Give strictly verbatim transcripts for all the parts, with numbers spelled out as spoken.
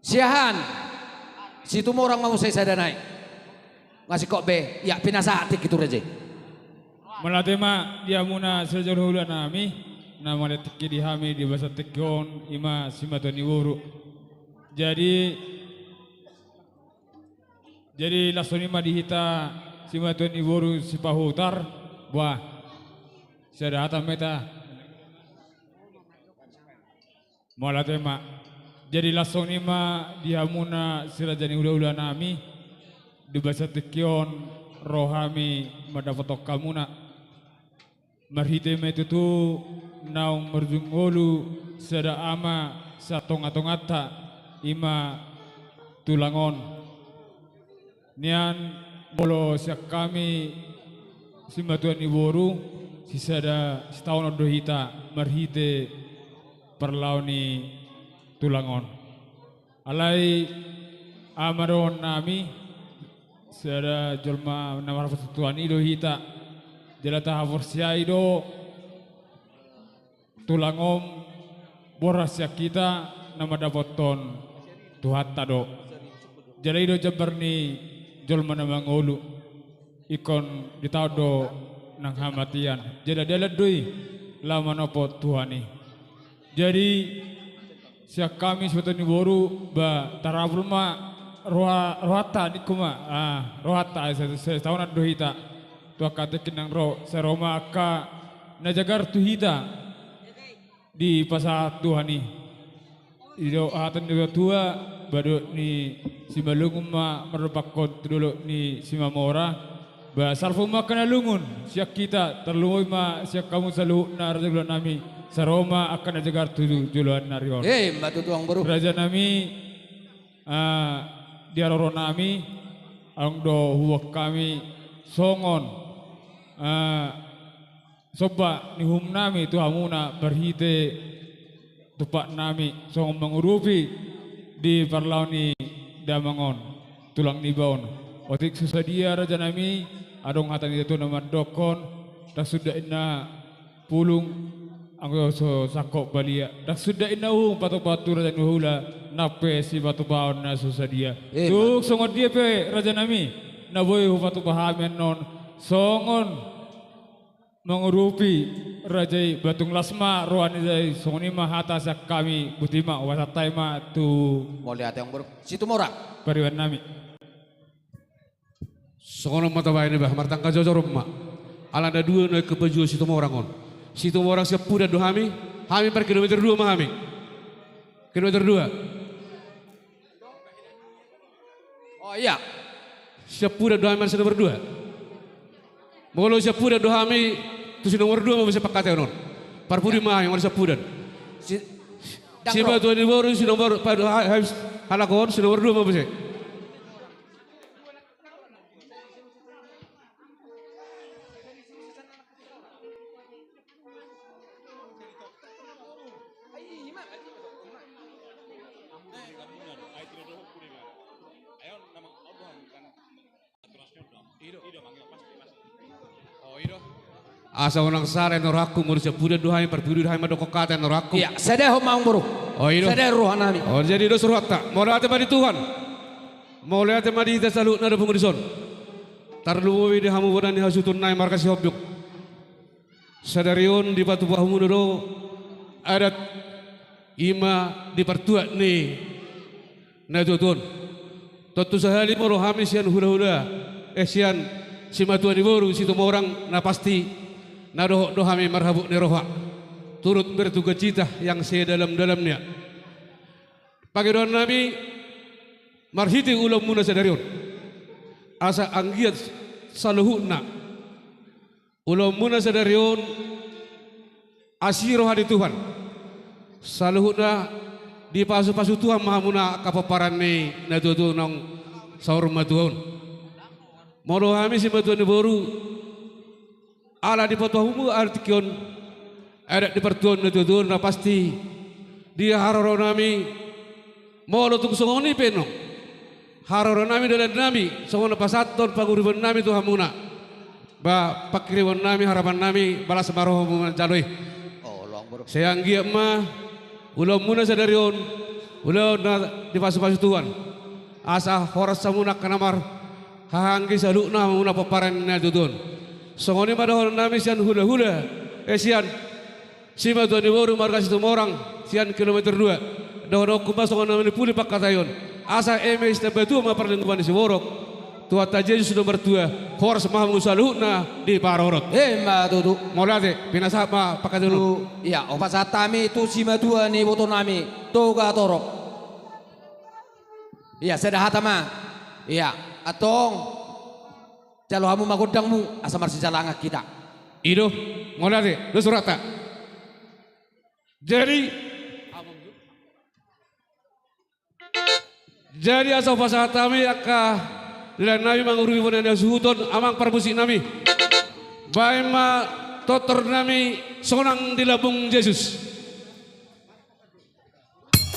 Siahaan, Situmorang ma muse sada nai. Nga singkop be, ia pinasahat tingki tu raja i. Mauliate ma di hamuna sada jolo hulahulami, na mauliate tingki di hami di bagasan tingki on, i ma simatua ni boru. Jadi, jadi laos songon i ma di hita simatua ni boru Sipahutar, bah, sada hata ma hita. Mauliate ma. Jadi laos songon i ma di hamuna sada jolo hulahulami, di bagasan tingki on ro hami mandapothon hamuna. Marhite ma i tutu naung marujung ngolu sada ama sian tongatonganta, i ma tulang on. Nian molo sian hami simatua ni boru, sisada sitaonon do hita marhite parlao ni tulang on. Alai aha ma dohononnami, sada jolma na marhaporseaon Tuhan i do hita. Jala tahaporseai do tulang on borhat sian hita na mandapothon Tuhanta do. Jala i do jambar ni jolma na mangolu, ingkon ditaon do nang hamatean. Jala dalan do i laho manompo Tuhan i. Jadi sian hami simatua ni boru, ba tarapul ma roha, rohanta, ningku ma, ah, rohanta, sa, sa, sitaonon do hita tu angka tingki na ro, sai ro ma angka na jagar tu hita dipasahat Tuhan i. I do hata ni natuatua, ba dohot ni Simalungun ma mardompakkon tu dolok ni Simamora. Ba salpu ma angka na lungun sian hita, tarlumobi ma sian hamu saluhutna raja ni hulahulami, sai ro ma angka na jagar tu joloan ni ari on. Eh, ima tutu amang boru. Rajanami, ah, di haroronami, adong do huboan hami songon, ah, somba ni uhumnami tu hamuna marhite tumpaknami songon mangurupi di parlao ni damang on, tulang niba on. Otik so sadia rajanami, adong hata ni natuatua na mandokkon, ndang suda inna pulung anggo so sangkop balia, ndang suda inna uhum patupa tu raja ni hulahula, nang pe sipatupaon na so sadia. Eh, tung songon dia pe rajanami na boi hupatupa hami annon songon mangurupi raja i, ba tung las ma roha ni raja i. Songon i ma hata sian hami, boti ma, hupasahat hami ma tu, mauliate amang boru, Situmorang, paribanami. Songon on ma tabaen i, bah, martangka jojor ma. Ala na dua na ingkon pajual Situmorang on. Situmorang siampudan do hami, hami par kilometer dua ma hami. Kilometer dua. Oh iya. Siampudan do hami, mana si nomor dua? Molo siampudan do hami, tu si nomor dua ma muse pangkataion on. Parpudi ma hami, molo siampudan. Si, simatua ni boru si nomor, pa, ha, ha, halak on si nomor dua ma muse. Asa unang sala inna rohangku, molo siampudan do hami, parpudi do hami mandokkon hata inna rohangku. Iya, sada homa amang boru. Oh, i do. Sada rohanami. Oh, jadi dos rohanta. Mauliate ma di Tuhan. Mauliate ma di hita saluhutna na pungu dison. Tarlumobi di hamu bona ni hasuhuton nami marga Sihombing. Sadari on dipatupa hamuna do adat, i ma di partuat ni natuatua on. Tontu sahali molo hami sian hulahula, eh, sian simatua ni boru Situmorang, na pasti na dohot do hami marhabot ni roha, turut berduka cita yang sedalam-dalamnya. Pangidoannami marhite ulaonmuna sadari on, asa anggiat saluhutna ulaonmuna sadari on asi roha ni Tuhan. Saluhutna dipasupasu Tuhan ma hamuna angka pomparan ni natuatua naung saur matua on. Molo hami simatua ni boru, ala dipatupa hamu adat tingki on, adat di partuat ni natuatua on, na pasti di haroronami, molo tung songon i pe annon, haroronami, dalannami songon na pasahathon pangurupannami tu hamuna, ba panghirimonnami, harapannami, balas ma roha hamu manjalo i. Olo amang boru. Sai anggiat ma ulaonmuna sadari on Ulaon na dipasupasu Tuhan, asa horas hamuna angka na marhahaanggi saluhutna hamuna pomparan ni natuatua on. Songon i ma dohonon nami sian hulahula, eh, sian simatua ni boru marga Situmorang sian kilometer dua. Dohononku ma songon na manipuli pangkataion, asa eme sitambatua ma parlinggoman ni siborok. Tuhanta Jesus do martua, horas ma hamu saluhutna diparorot. Emma tutu. Mauliate, pinasahat ma pangkataion. Tu, ia, hupasahat hami tu simatua ni iboto nami, Togatorop. Ia, sada hata ma. Ia, antong. Jalo hamu ma gondangmu, asa marsijalangan hita. I do, mauliate, dos rohanta. Jadi, Jadi asa hupasahat hami angka dalan nami mangurupi bona ni hasuhuton, amang parmusik nami. Baen ma tortor nami Sonang di Lambung Jesus.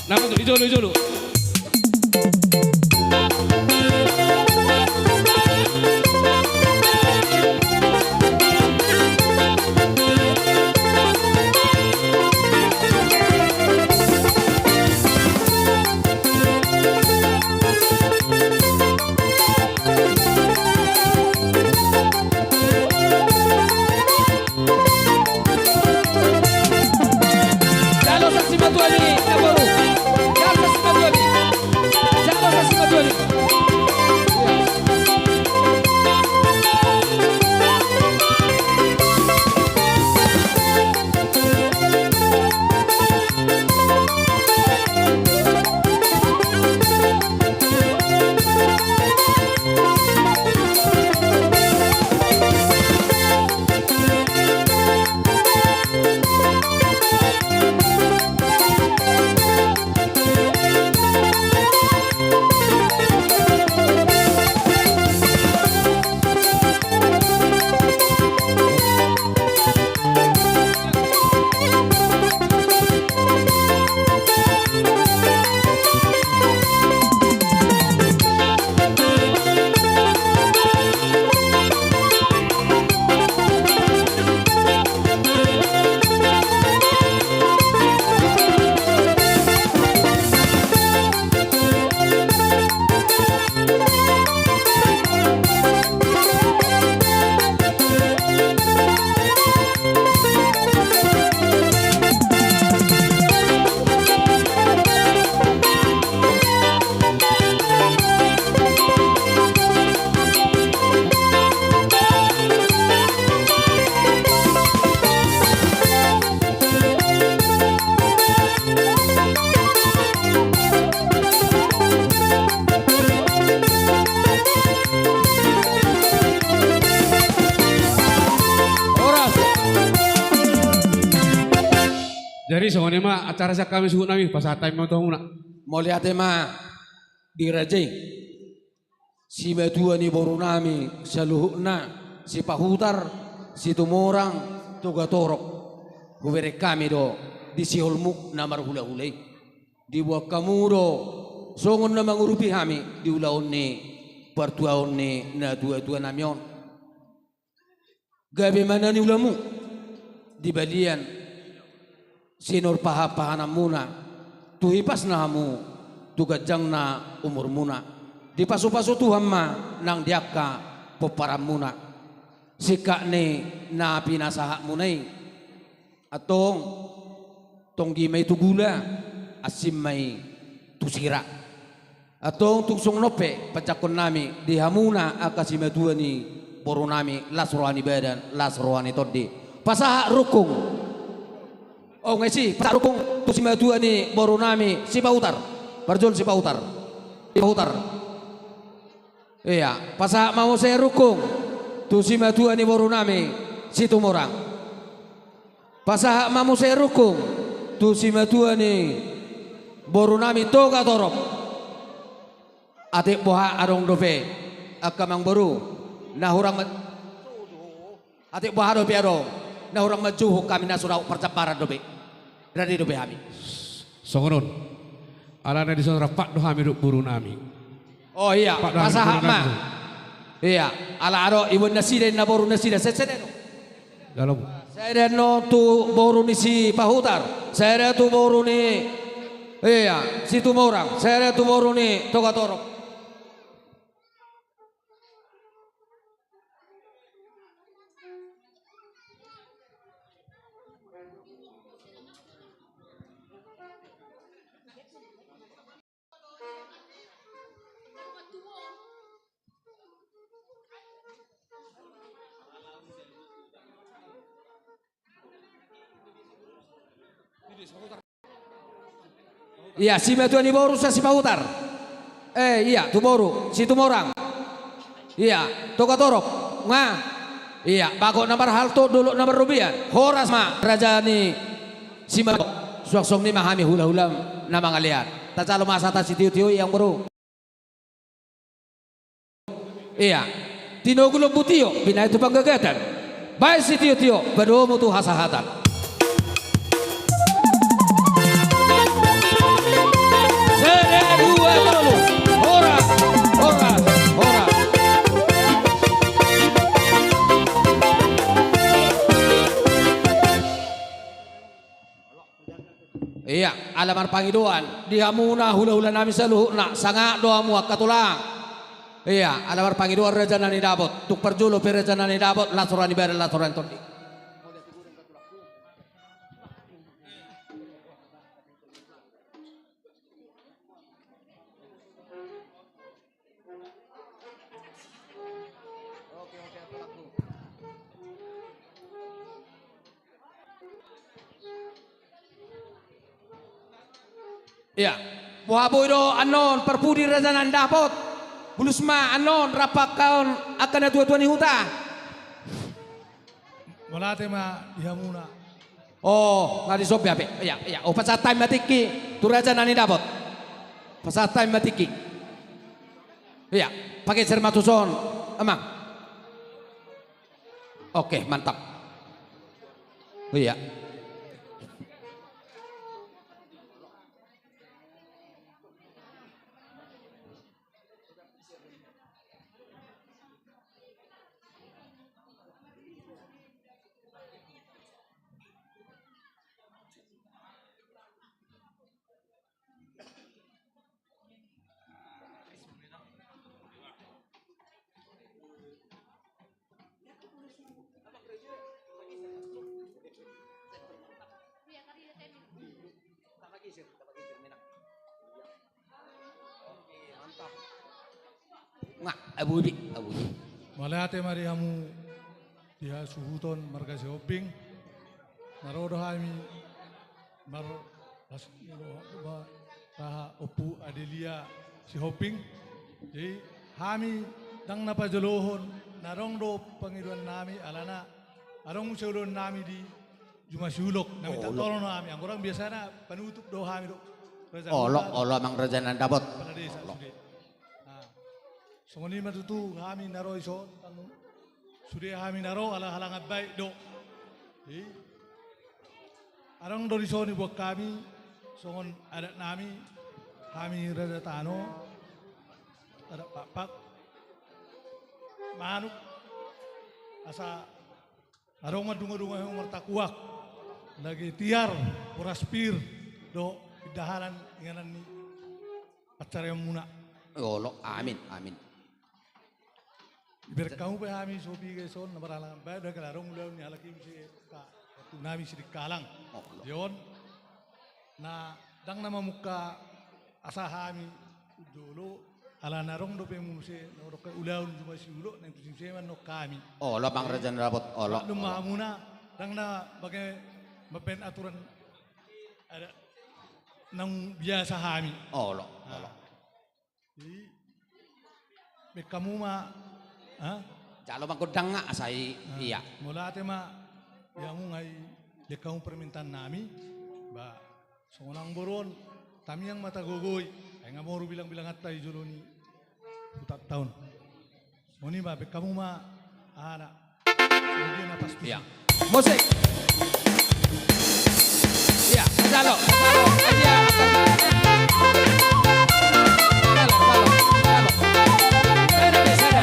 Na, di jolo, di jolo. Jalo saksi matuani, na boru. Jalo saksi matuani. Jalo saksi matuani. Horas. Jadi songon i ma acara sian hami suhut nami, pasahat hami ma tu hamuna. Mauliate ma di raja i. Simatua ni boru nami saluhutna, Sipahutar, Situmorang, Togatorop. Hubereng hami do di siholmu na marhulahula i. Diboan hamu do songon na mangurupi hami di ulaon ni partuaon ni natuatua nami on. Gabe ma na niulamu di balian sinur pahanpahananmuna, tu hipasna hamu, tu ganjangna umurmuna. Dipasupasu Tuhan ma nang di angka pomparanmuna. Singkat ni na pinasahatmuna i. Antong, tonggi ma i tu gula, ansim ma i tu sira. Antong tung songon on pe panjangkon nami di hamuna angka simatua ni boru nami, las roha ni badan, las roha ni tondi. Pasahat rungkung. O, nga isi, pasahat rungkung tu simatua ni boru nami, Sipahutar. Parjolo Sipahutar. Sipahutar. Ia, pasahat ma muse rungkung tu simatua ni boru nami, Situmorang. Pasahat ma muse rungkung tu simatua ni boru nami, Togatorop. Atik boha adong dope angka amangboru na hurang ma-, atik boha dope adong na hurang manjouhon hami, na so dapot parjambaran dope. Rade dope hami. Songon on. Alana dison rap do hami dohot boru nami. O ia, pasahat ma. Ia, ala adong iboan nasida, na boru nasida, sai sada do. Sada do tu boru ni Sipahutar, sada tu boru ni Ia, Situmorang, sada tu boru ni Togatorop. Ia, simatua ni boru Sipahutar. Eh, ia, tu boru Situmorang. Ia, Togatorop. Nga. Ia, bagot na marhalto, dolok na marrobean. Horas ma raja ni simatua. Suang songon i ma hami hulahula na mangalean. Tajalo ma asa tasitiotio i, amang boru. Ia, tinogu lombu tio, binahen tu panggagatan. Bahen sitiotio, padomu tu hasahatan. Sada, dua, tolu. Horas, horas, horas. Ia, ala marpangidoan di hamuna hulahula nami saluhutna, sangap do hamu angka tulang. Ia, ala marpangidoan raja na nidapot, tung parjolo pe raja na nidapot, las roha ni badan, las roha ni tondi. Ia, boha boi do annon parpudi raja na nidapot. Bulus ma annon rap angka on angka natuatua ni huta. Mauliate ma di hamuna. Oh, nga di son be hape. Ia, ia, oh, pasahat hami ma tingki tu raja na nidapot. Pasahat hami ma tingki. Ia, pageser ma tu son, amang. Oke, mantap. Ia. Nga, abudi, abudi. Mauliate ma di hamu di hasuhuton marga Sihombing. Na ro do hami mar-, raha Ompu Adelia Sihombing. Jadi hami ndang na pajolohon, na adong do pangidoan nami alana adong muse ulaon nami di juma siulok, na minta tolong do hami. Anggo ndang biasana panutup do hami do. Olo, olo, amang raja na nidapot. Kepala desa sude. Nah, songon i ma tutu hami na ro dison, sude hami na ro ala halangan baik do. Adong do dison diboan hami songon adat nami, hami raja tano, adat pakpak, manuk, asa adong mandungadunga hami martakuak, lage tiar, boras pir, dohot pindahanan inganan ni pansarianmuna. Olo, amin, amin. Dibereng hamu pe hami so piga dison na marhalangan baik, ndang adong ulaon ni halak i muse angka tu nami Sidikalang. Olo. Di on na ndang na mamungka asa hami jolo, ala na adong dope muse na adong ulaon juma siulok, na tusi muse ma annon hami. Olo, amang raja na nidapot, olo. Maklum ma hamuna, ndang na bage mambaen aturan adat naung biasa hami. Olo, olo. Jadi bereng hamu ma, ha? Jalo ma gondang nga asa i, ia. Mauliate ma di hamu, nga i bereng hamu permintaan nami, ba songon amang boru on, tamiang ma tagogoi, ai nga moru bilangbilanganta di jolo ni hutanta on. Songon i ma, bereng hamu ma, aha na, songon dia na pas tusi. Ia. Musik. Ia, jalo, jalo, ia. Jalo, jalo, jalo. Sada be, sada.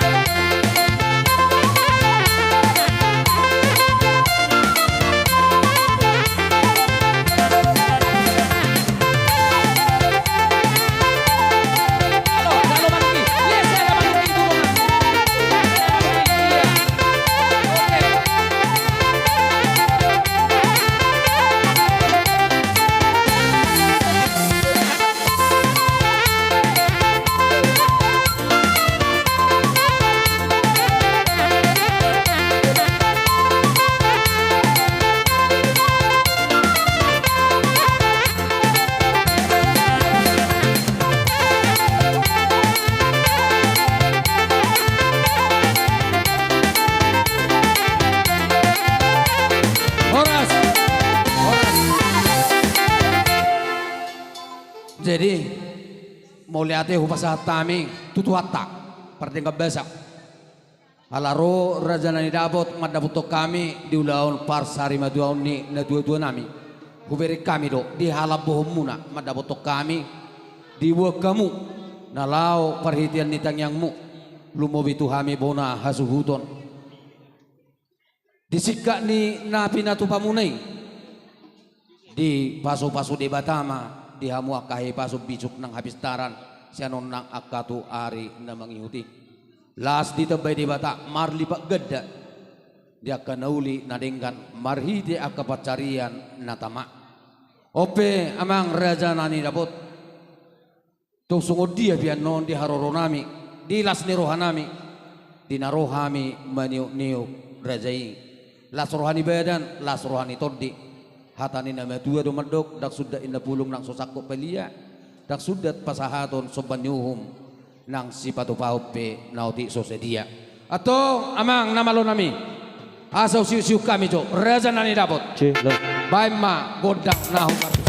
Mauliate hupasahat hami tu Tuhanta, pardenggan basa. Ala ro raja na nidapot mandapothon hami di ulaon parsarimatuaon ni natuatuanami. Hubereng hami do di halambohonmuna mandapothon hami diboan hamu na laho parhitean ni tangiangmu, lumobi tu hami bona hasuhuton. Di singkat ni na pinatupamuna i, dipasupasu Debata ma di hamu angka hahipason bisuk nang hapistaran sian on nang angka tu ari na mangihut i. Las ditambai Debata marlipat ganda di angka na uli na denggan marhite angka pansarian na tama. On pe amang raja na nidapot, tung songon dia pe annon di haroronami, di las ni rohanami, di na ro hami maniukniuk raja i. Las roha ni badan, las roha ni tondi. Hata ni na matua do mandok, ndang sundat inna pulung nang so sangkot palia, ndang sundat pasahaton somba ni uhum, nang sipatupaon pe na otik so sadia. Antong amang na malonami, asa husiuksiuk hami jo raja na nidapot. Baen ma gondang na hupartusi.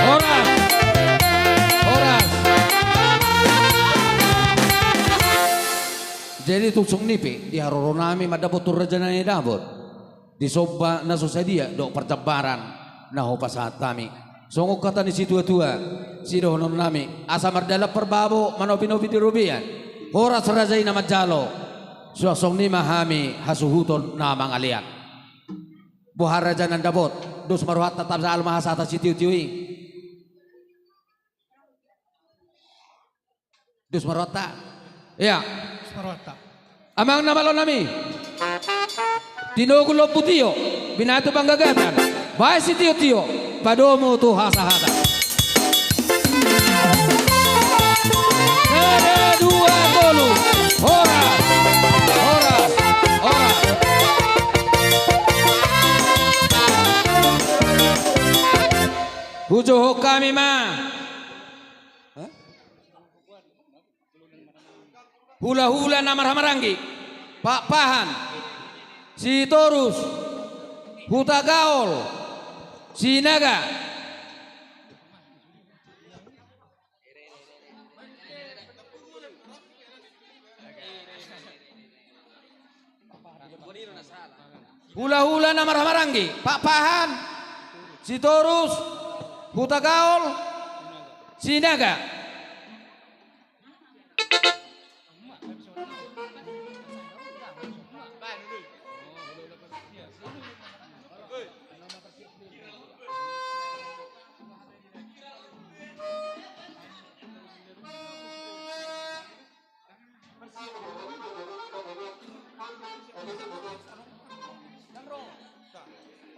Horas. Horas. Jadi tung songon i pe di haroronami mandapothon raja na nidapot. Disomba na so sadia dohot parjambaran na hupasahat hami. Songon hata ni situatua, sidohononnami, asa mardalan parbabo, manopinopi di robean. Horas raja i na manjalo. Suang songon i ma hami hasuhuton na mangalean. Boha raja na nidapot, dos ma rohanta, tajalo ma hasahatan sitiotio i. Dos ma rohanta. Ia. Dos ma rohanta. Amang na malonami. Tinogu lombu tio, binatu panggagatan, baen sitiotio, padomu tu hasahatan. Sada, dua, tolu. Horas. Horas. Horas. Hujohon hami ma. Hulahula na marhahamaranggi, Pakpahan, Sitorus, Hutagaol, Sinaga. Hulahula na marhahamaranggi, Pakpahan, Sitorus, Hutagaol, Sinaga.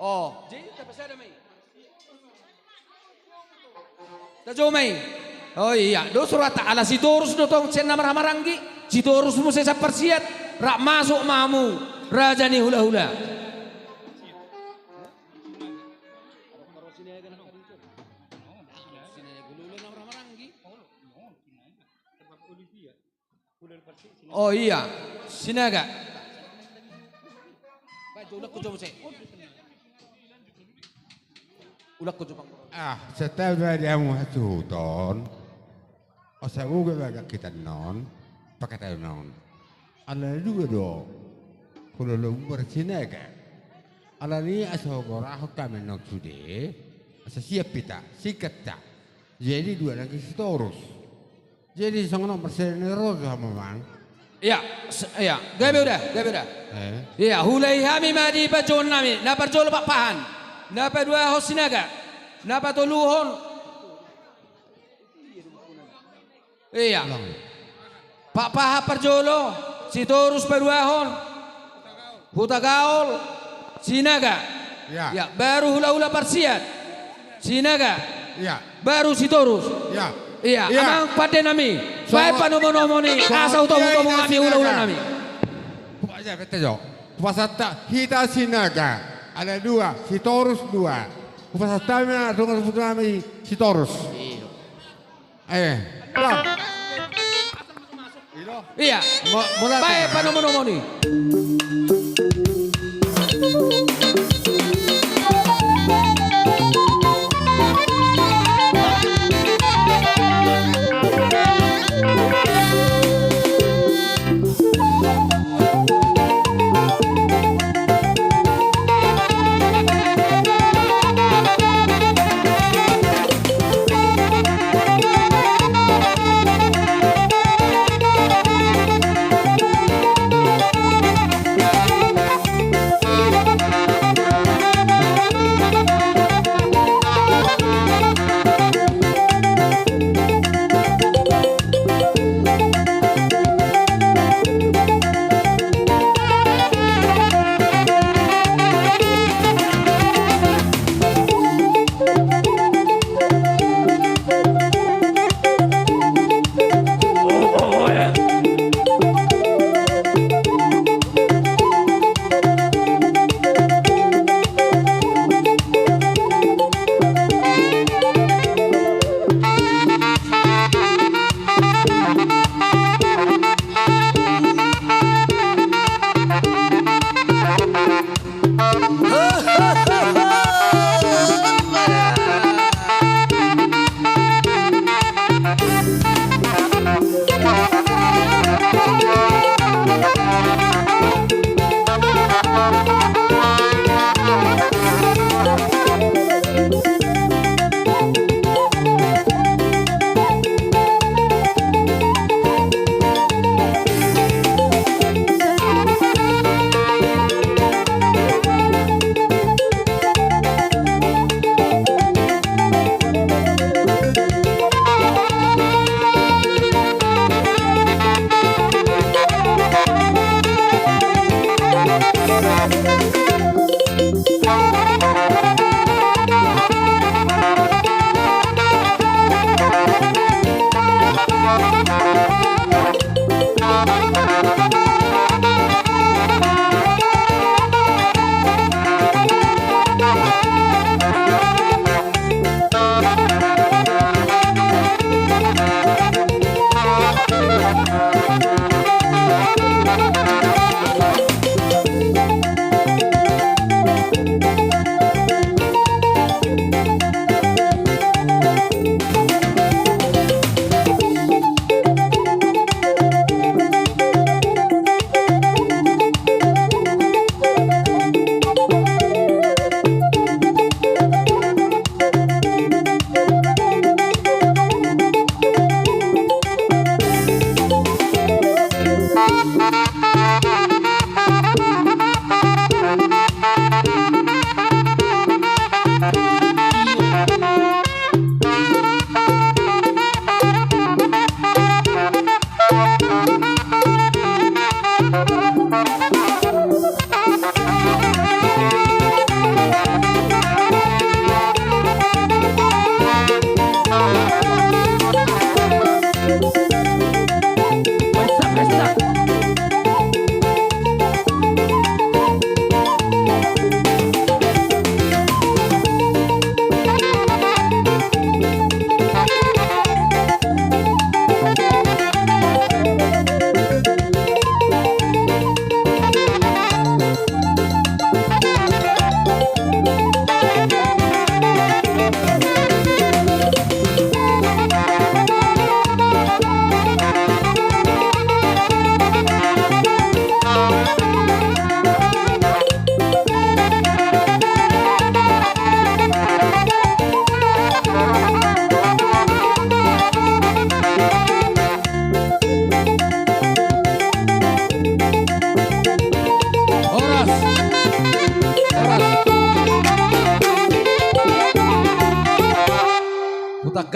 Oh. Tajou ma i. Oh iya, dos rohanta, ala Sitorus do tong sian na marhahamaranggi. Sitorus muse sian Parsiat, rap masuk ma hamu raja ni hulahula. Oh iya, Sinaga. Baen jo, ulang ko jo muse. Ulang ko jo, Bang. Ah, setel ba di hamu hasuhuton. Asa boga bagak hita non, pakataon non. Ala dua do hulahula Umbar Sinaga. Alani asa huborahon hami non sude, asa siap hita, singkat ta. Jadi dua nangkin Sitorus. Jadi songon on, marsiajar ni rojo hamu, Amang. Ia, s-, ia, gabe uda, gabe uda. Eh. Ia, huulahon hami ma di panjouonnami, na parjolo Pakpahan, na paduahon Sinaga, na patoluhon. Ia. Ulang. Pakpahan parjolo, Sitorus paduahon, Hutagaol, Sinaga. Ia. Ia, baru hulahula parsiat, Sinaga. Ia. Baru Sitorus. Ia. Ia, ia. Amang pandenami, baen panomunomu ni, asa hutomutomu hami hulahulanami. Ia, bete jo. Hupasahat hita Sinaga, ada dua, Sitorus dua. Hupasahat hami ma dongan sapupunami Sitorus. Ia. Eh, ulang. Ia. Mo-, mulai. Baen panomunomu ni.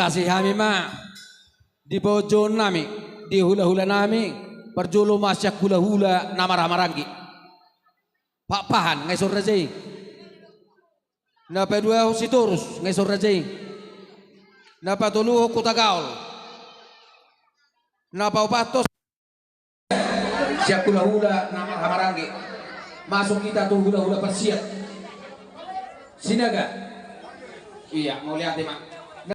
Asi hami ma di pojouon nami, di hulahula nami, parjolo ma sian hulahula na marhahamaranggi. Pakpahan nga ison raja i. Na paduahon Sitorus nga ison raja i. Na patoluhon Hutagaol. Na paopathon sian hulahula na marhahamaranggi. Masuk hita tu hulahula parsiat. Sinaga. Ia, mauliate ma.